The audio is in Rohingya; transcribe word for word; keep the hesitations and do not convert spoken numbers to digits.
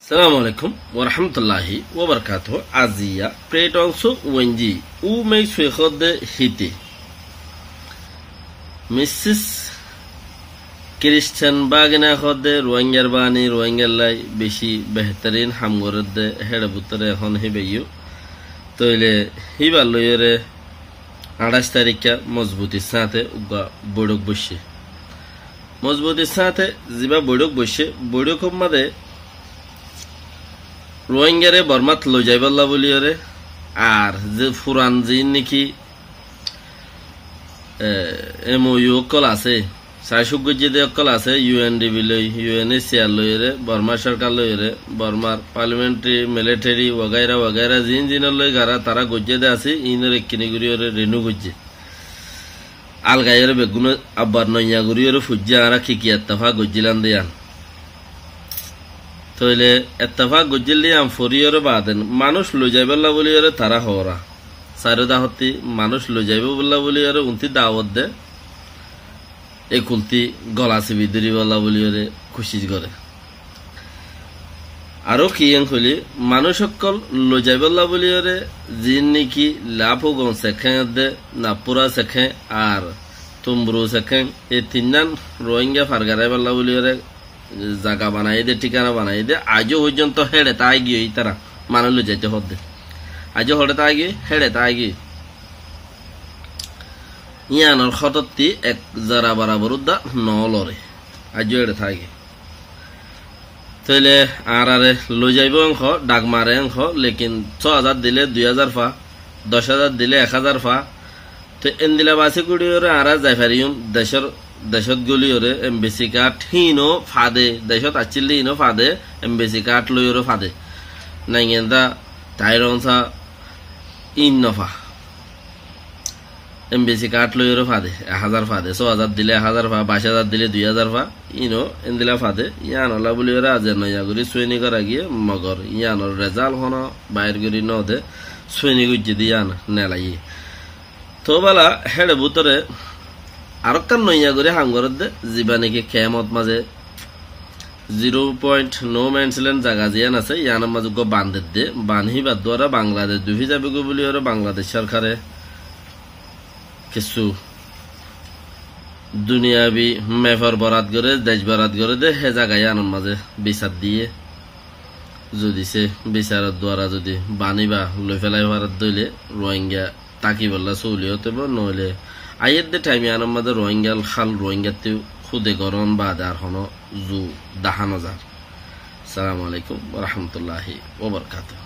Assalamu alaikum warahmatulláhi wabarakátuhu. Aziya Pret Aung San Suu Kyi, U Mei Sui hoódde híte. Missis Kiristén Bagina hoódde Ruáingar bani, Ruáingar lai bicí behterín ham gorédde, héçe bútore ehón híbayó. Tóile híbar loiyóre añçáic taríkka mozbutir sáñte uggúa boiçók boiccé. Mozbutir sáñte zibá boiçók boiccé, boiçókor mazé Ruáingaré Bormát loizaibólla bóliyoré, ar ze furan ziín néki, e, M O U ókkol asé, saicúk goijjé dé ókkol asé, U N D P loi, U N H C R loiyoré, Bormá sorkar loiyoré, Bormár parliamentary, military, wagaira wagaira ziín ziínor loi gara tará goijjé dé asé, iínor ekkiní goríyoré renew goijjé. Algaiyóre beggúne abbar noiya goríyoré fuijjé, añára ki ki ettefak goijjílam dé yían. Tóile ettefak goijjíl dé yían foríyoré baade manúic loizaibólla bóliyoré tará hoóra. Sairó dahottí manúic loizaibólla bóliyoré untí dawot de, e kultí gola sibi dóribolla bóliyoré kucíc goré. Aró ki yían hoilé, manúic ókkol loizaibólla bóliyoré ziín néki Lapugon sekhén edde, Napura sekhén ar Tumbru sekhén, e tinnán Ruáinga fargaraibólla bóliyoré zaga banaiyé dé, thíkana banaiyé dé, aijó foijjonto héçe táigiyoi ítara, manúic loizaité hoódde. Aijó hoçé táigiyoi, héçe táigiyoi. Yíanor hótottí ek zara barabor údda noó loré. Aijjó eçe táke. Tóile añáráre loizaibó enhó, dhak mare enhó, lekin só házar dilé dui házar fa, doc házar dilé ek házar fa. Te endila basí goríyoré añára zai fariyúm, decór, decót góliyoré embassy card híinou fade, decót accíl dé híinou fade, embassy card loiyoré fade. Naingenda, tairongsa, íin nofa. Embassy card loiyoré fade, ek házar fade, só házar dilé ek házar fa, baic házar dilé dui házar fa, íinou endila fade, yíanolla bóliyoré aijja noiya gorí sueni gora giyé, mogor yíanor result honó bair gorí node, sueni goijjé dé yían nelaiyé. Tóu bála, héçe bútore arókkan noiya gorí ham gorédde, zibá néki kemot mazé Zero point no man's land zaga ziyán asé, yíanor mazé uggúa bandedde, ban híbar duara Bangladec dufi zaibói bóliyoré Bangladec sorkare kissú duniyabi mefor borat goré, dec borat goré dé, hé zaga yíanor mazé bisar diyé. Zodi sé bisaror duara zodi ban íba loi félai faredde óile Ruáinga tákibolla sóoliyot óibo, noóile aiyédde thaim yíanor mazé Ruáingar hál Ruáingattú húde gorón baade ar honó zu dahá nozar. Assalamu alaikum warahmatulláhi wabarakátuhu.